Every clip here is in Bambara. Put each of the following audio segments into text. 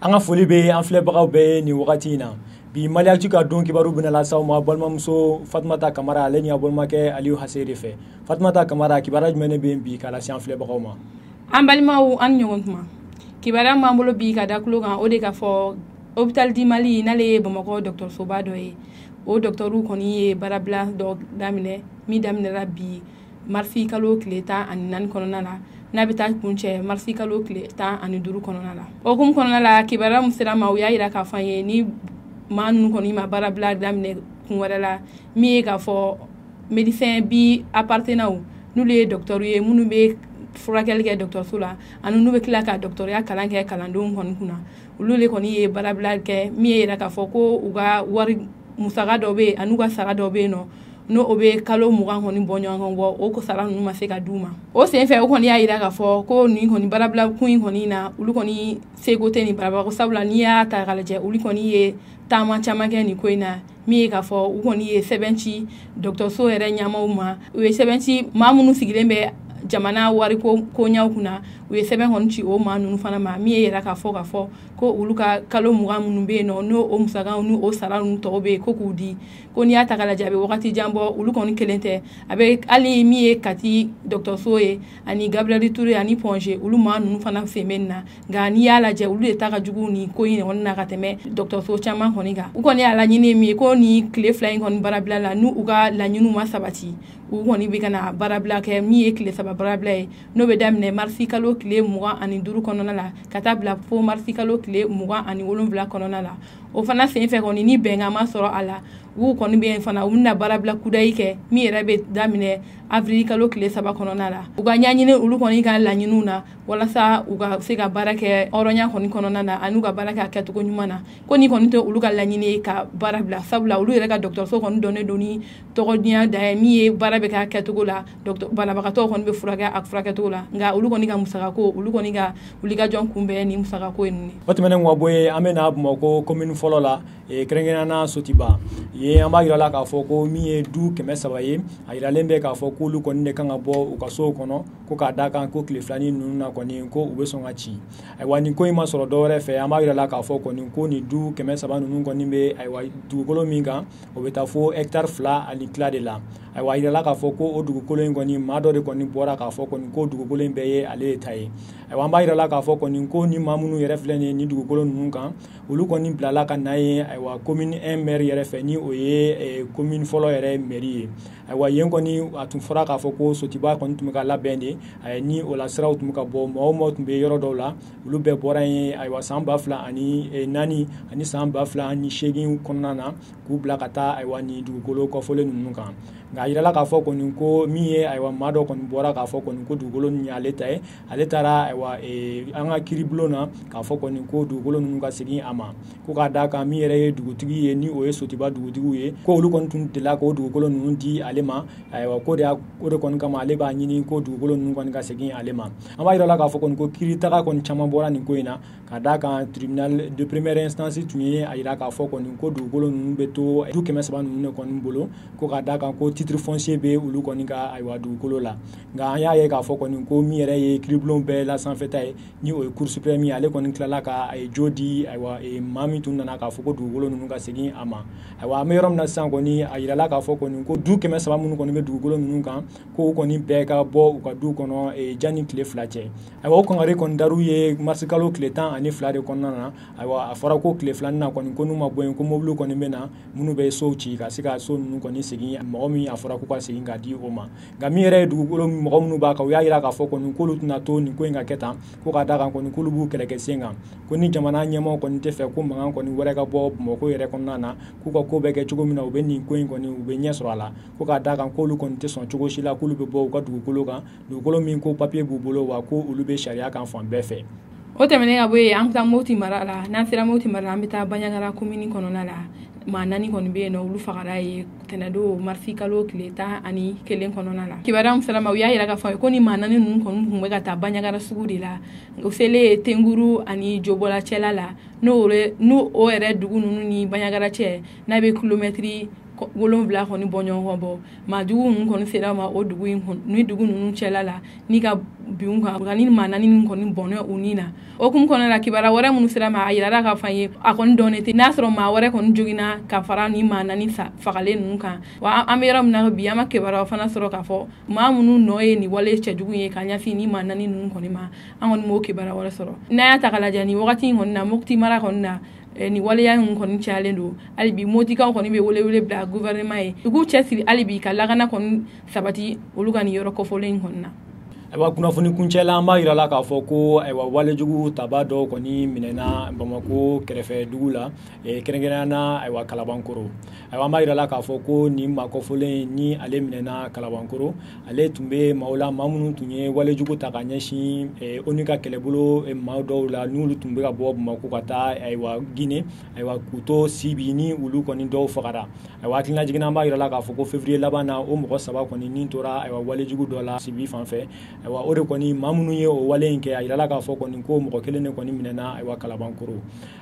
An ka foli bɛ an filɛbagaw bɛɛ ye nin wagati in na. Bi Maliactu ka don kibaru bɛna lase aw ma balimamuso Fatumata Kamara ale ni a balimakɛ Aliyu Hase de fɛ. Fatumata Kamara, kibaruya jumɛn de bɛ yen bi k'a lase an filɛbagaw ma? An balimaw, an ni ɲɔgɔn tuma. Kibaruya b'an bolo bi ka da tulo kan, o de ka fɔ Hôpital du Mali, n'ale ye Bamakɔ dɔgɔtɔrɔsoba dɔ ye, o dɔgɔtɔrɔw kɔni ye baarabila dɔ daminɛ min daminɛra bi marisi kalo tile 14 kɔnɔna la, n'a bɛ taa kuncɛ marisi kalo tile 15 kɔnɔna la. O hukumu kɔnɔna la, kibaruya min sera ma, u y'a jira k'a fɔ an ye ni maa ninnu kɔni ma baarabila daminɛ kun wɛrɛ la, min ye k'a fɔ médecin bi appartenants, n'olu ye dɔgɔtɔrɔ ye minnu bɛ furakɛli kɛ dɔgɔtɔrɔso la ani n'u bɛ tila ka dɔgɔtɔrɔya kalan kɛ kalandenw kɔni kunna, olu de kɔni ye baarabila kɛ, min ye yira k'a fɔ ko u ka wari musaka dɔ bɛ yen ani u ka sara dɔ bɛ yen nɔ, n'o o bɛ kalo 20 kɔni bɔ ɲɔgɔn kan bɔ, o sara ninnu ma se ka d'u ma. O senfɛ, o kɔni y'a jira k'a fɔ ko nin kɔni baarabila kun in kɔni na, olu kɔni seko tɛ nin baarabila, sabula n'i y'a ta k'a lajɛ, olu kɔni ye taama caman kɛ nin ko in na, min ye k'a fɔ u kɔni ye sɛbɛn ci dɔgɔtɔrɔso yɛrɛ ɲɛmaaw ma, u ye sɛbɛn ci maa minnu sigilen bɛ jamana wariko koɲaw kunna, u ye sɛbɛn kɔni ci o maa ninnu fana ma, min ye yɛrɛ k'a fɔ ko olu ka kalo 20 minnu bɛ yen nɔ, n'o o musakaw n'o o sara ninnu tɔw bɛ yen, ko k'u di. Ko n'i y'a ta k'a lajɛ, a bɛ wagati jan bɔ, olu kɔni kelen tɛ, a bɛ hali min ye Kati dɔgɔtɔrɔso ye ani Gabriel Touré ani Point G, olu maa ninnu fana sen bɛ nin na. Nka n'i y'a lajɛ, olu de ta ka jugu nin ko in kɔni na ka tɛmɛ dɔgɔtɔrɔso caman kɔni kan. U kɔni y'a laɲini min ye, ko nin tile 2 in kɔni baarabila la, n'u ka laɲiniw ma sabati, u kɔni bɛ ka na baarabila kɛ, min ye tile 3 baarabila ye, n'o bɛ daminɛ marisi kalo tile 25 kɔnɔna la ka taa bila fo marisi kalo tile 27 kɔnɔna la. O fana senfɛ kɔni, ni bɛnkan ma sɔrɔ a la, u kɔni bɛ yen fana, u bɛna baarabila kudayi kɛ, min yɛrɛ bɛ daminɛ avril kalo tile 3 kɔnɔna la. U ka ɲɛɲini olu kɔni ka laɲiniw na walasa u ka se ka baara kɛ hɔrɔnya kɔni kɔnɔna na ani u ka baara kɛ a kɛcogo ɲuman na. Ko ni kɔni tɛ olu ka laɲini ye ka baara bila, sabula olu yɛrɛ ka dɔgɔtɔrɔso kɔni dɔnnen don ni tɔgɔdiya dan ye, min ye baara bɛ kɛ a kɛcogo la, banabagatɔw kɔni bɛ furakɛ a furakɛcogo la. Nka olu kɔni ka musakako, olu kɔni ka wulikajɔ kunbɛn ni musakako ye ninnu ye. O tɛmɛnen ka bɔ yen, an bɛ na Bamakɔ commune fɔlɔ la, kɛrɛnkɛrɛnnenya la Sotiba yen. An b'a yira la k'a fɔ ko min ye du 300 ye, a yiralen bɛ k'a fɔ k'olu kɔni de kan ka bɔ u ka sow kɔnɔ, ko k'a da kan ko tile filanin ninnu na kɔni ko u bɛ sɔn ka ci. Ayiwa, nin ko in ma sɔrɔ dɔwɛrɛ fɛ, an b'a yira la k'a fɔ kɔni ko nin du 300 ninnu kɔni bɛ, ayiwa, dugukolo min kan, o bɛ taa fo hectare 2.5 de la. Ayiwa, a yirala k'a fɔ ko o dugukolo in kɔni, maa dɔ de kɔni bɔra k'a fɔ kɔni ko dugukolo in bɛɛ ye ale de ta ye. Ayiwa, an b'a yira la k'a fɔ kɔni ko ni maa minnu yɛrɛ filɛ nin ye nin dugukolo ninnu kan, olu kɔni bilala ka na ye, ayiwa, commune 1 maire yɛrɛ fɛ, ni o ye commune fɔlɔ yɛrɛ mairie ye. Ayiwa, yen kɔni a tun fɔra k'a fɔ ko Sotiba kɔni tun bɛ ka labɛn de, ni o la siraw tun bɛ ka bɔ, mɔgɔ o mɔgɔ tun bɛ yɔrɔ dɔw la, olu bɛɛ bɔra yen, ayiwa, san 2004 ani san 2008 kɔnɔna na, k'u bila ka taa, ayiwa, nin dugukolo kɔfɔlen ninnu kan. Nka a yirala k'a fɔ kɔni ko min ye, ayiwa, maa dɔ kɔni bɔra k'a fɔ kɔni ko dugukolo ninnu y'ale ta ye, ale taara, ayiwa, an ka kiiribulon na k'a fɔ kɔni ko dugukolo ninnu ka segin a ma, ko k'a d'a kan min yɛrɛ ye dugutigi ye, ni o ye Sotiba dugutigiw ye, ko olu kɔni tun delila k'o dugukolo ninnu di ale ma. Ayiwa, ko de o de kɔni kama ale b'a ɲini ko dugukolo ninnu kɔni ka segin ale ma. An b'a yira la k'a fɔ kɔni ko kiiritaga kɔni caman bɔra nin ko in na, ka d'a kan tribunal de première instance tun ye a yira k'a fɔ kɔni ko dugukolo ninnu bɛ to du 300 ninnu de kɔni bolo, ko k'a d'a kan ko titre foncier bɛ olu kɔni ka, ayiwa, dugukolo la. Nka an y'a ye k'a fɔ kɔni ko min yɛrɛ ye kiiribulon bɛɛ la sanfɛta ye, ni o ye Cour suprême ye, ale kɔni tilala ka jo di, ayiwa, maa min tun nana k'a fɔ ko dugukolo ninnu ka segin a ma. Ayiwa, an bɛ yɔrɔ min na sisan kɔni, a yirala k'a fɔ kɔni ko du 300 minnu kɔni bɛ dugukolo ninnu kan, ko u kɔni bɛɛ ka bɔ u ka du kɔnɔ janni tile 2 cɛ. Ayiwa, o kangari kɔni dar'u ye marisi kalo tile 12 de kɔnɔna na. Ayiwa, a fɔra ko tile 2 na kɔni, ko n'u ma bɔ yen, ko mobili kɔni bɛ na minnu bɛ sow ci ka se ka so ninnu kɔni segin mɔgɔ min a fɔra k'u ka segin ka di o ma. Nka min yɛrɛ ye dugukolo mɔgɔ minnu b'a kan, u y'a yira k'a fɔ kɔni k'olu tɛna to nin ko in ka kɛ tan, ko k'a d'a kan kɔni k'olu b'u kɛlɛkɛ sen kan, ko ni jamana ɲɛmaaw kɔni tɛ fɛ ko mankan kɔni wɛrɛ ka bɔ Bamakɔ yɛrɛ kɔnɔna na, k'u ka ko bɛ kɛ cogo min na, u bɛ nin ko in kɔni u bɛ ɲɛ sɔrɔ a la, ko k'a d'a kan k'olu kɔni tɛ sɔn cogo si la k'olu bɛ bɔ u ka dugukolo kan, dugukolo min ko papiye b'u bolo, wa ko olu bɛ sariya kan fan bɛɛ fɛ. O tɛmɛnen ka bɔ yen, an bɛ taa Moti mara la. N'an sera Moti mara la, an bɛ taa Bandiagara commune kɔnɔna la. Maa 4 kɔni bɛ yen nɔ, olu fagara ye tɛnɛndon marisi kalo tile 11 kɔnɔna la. Kibaruya min sera ma, u y'a yira k'a fɔ ko ni maa 4 ninnu kɔni tun bɛ ka taa Bandiagara sugu de la. U selen Tenguru ani Jobola cɛla la, n'o o yɛrɛ dugu ninnu ni Bandiagara cɛ, n'a bɛ kilomɛtiri 7 kɔni bɔ ɲɔgɔn bɔ. Maa jugu ninnu kɔni sera ma o dugu in ni dugu ninnu cɛla la ni ka bin kan nka ni maa 4 ninnu kɔni bɔnɛ u ni na. O hukumu kɔnɔna la, kibaruya wɛrɛ minnu sera ma, a yirala k'a fɔ an ye a kɔni dɔnnen tɛ n'a sɔrɔ maa wɛrɛ kɔni joginna ka fara ni maa 4 fagalen ninnu kan. Wa an bɛ yɔrɔ min na bi, an ma kibaruya fana sɔrɔ k'a fɔ maa minnu nɔ ye nin wale cɛjugu ye ka ɲɛsin ni maa 4 ninnu kɔni ma. An kɔni m'o kibaruya wɛrɛ sɔrɔ. N'an y'a ta k'a lajɛ nin wagati in kɔni na, Mopti mara kɔni na, nin waleya in kɔni cayalen don. Hali bi Motikaw kɔni bɛ welewele bila gouvernement ye, u k'u cɛsiri hali bi ka lakana kɔni sabati olu ka nin yɔrɔ kɔfɔlen in kɔni na. Ayiwa, kunnafoni kuncɛ la, an b'a yira la k'a fɔ ko ayiwa, walejugu taba dɔw kɔni minɛna Bamakɔ kɛrɛfɛ dugu la, kɛrɛnkɛrɛnnenya na ayiwa Kalabankoro. Ayiwa, an b'a yira la k'a fɔ ko nin maa kɔfɔlen ni ale minɛna Kalabankoro, ale tun bɛ maaw la, maa minnu tun ye walejugu ta ka ɲɛsin ONU ka kɛlɛbolo maa dɔw la, n'olu tun bɛ ka bɔ Bamakɔ ka taa ayiwa Guinée, ayiwa k'u to Sibi, ni olu kɔni dɔw fagara. Ayiwa, hakilina jiginna, an b'a yira la k'a fɔ ko février laban na, o mɔgɔ 3 kɔni ni tora ayiwa walejugu dɔ la Sibi fan fɛ. Ayiwa, o de kɔni maa minnu ye o wale in kɛ, a yirala k'a fɔ kɔni ko mɔgɔ kelen de kɔni minɛna ayiwa Kalabankoro.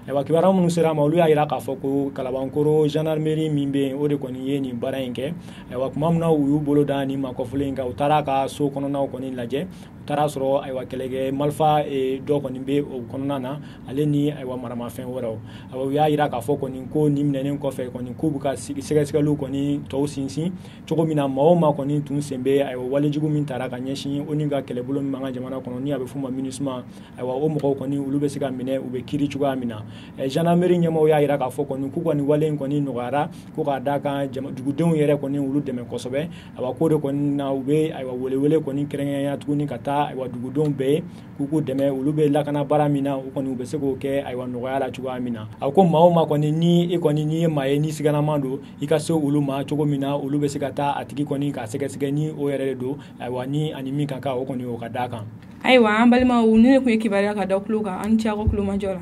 Ayiwa, kibaruya minnu sera a ma, olu y'a yira k'a fɔ ko Kalabankoro gendarmerie min bɛ yen, o de kɔni ye nin baara in kɛ. Ayiwa, tuma min na u y'u bolo da nin maa kɔfɔlen in kan, u taara a ka so kɔnɔnaw kɔni lajɛ, u taara sɔrɔ ayiwa kɛlɛkɛ marifa dɔ kɔni bɛ o kɔnɔna na, ale ni ayiwa maramafɛn wɛrɛw. Ayiwa, u y'a yira k'a fɔ kɔni ko nin minɛnen kɔfɛ kɔni k'u bɛ ka sɛgɛsɛgɛliw kɔni tɔw sinsin cogo min na, maa o maa kɔni tun sen bɛ ayiwa walejugu min taara ka ɲɛsin ONU ka kɛlɛbolo min b'an ka jamana kɔnɔ, ni a bɛ f'o ma MINUSMA, ayiwa o mɔgɔw kɔni olu bɛ se ka minɛ, u bɛ kiiri cogoya min na. Gendarmerie ɲɛmɔgɔw y'a yira k'a fɔ kɔni k'u ka nin wale in kɔni nɔgɔyara, ko k'a d'a kan dugudenw yɛrɛ kɔni olu dɛmɛ kosɛbɛ. Ayiwa, k'o de kɔni na u bɛ ayiwa welewele kɔni kɛrɛnkɛrɛnya tuguni ka taa ayiwa dugudenw bɛɛ ye k'u k'u dɛmɛ, olu bɛ lakana baara min na, u kɔni u bɛ se k'o kɛ ayiwa nɔgɔya la cogoya min na. A ko maa o maa kɔni ni e kɔni n'i ye maa ye, n'i siganama don, i ka se olu ma cogo min na, olu bɛ se ka taa a tigi kɔni k'a sɛgɛsɛgɛ ni o yɛrɛ de don, ayiwa ni ani min ka kan, o kɔni o ka d'a kan. Ayiwa, an balimaw, ni ne tun ye kibaruya ka da tulo kan, an ni ce aw ka tulomajɔ la.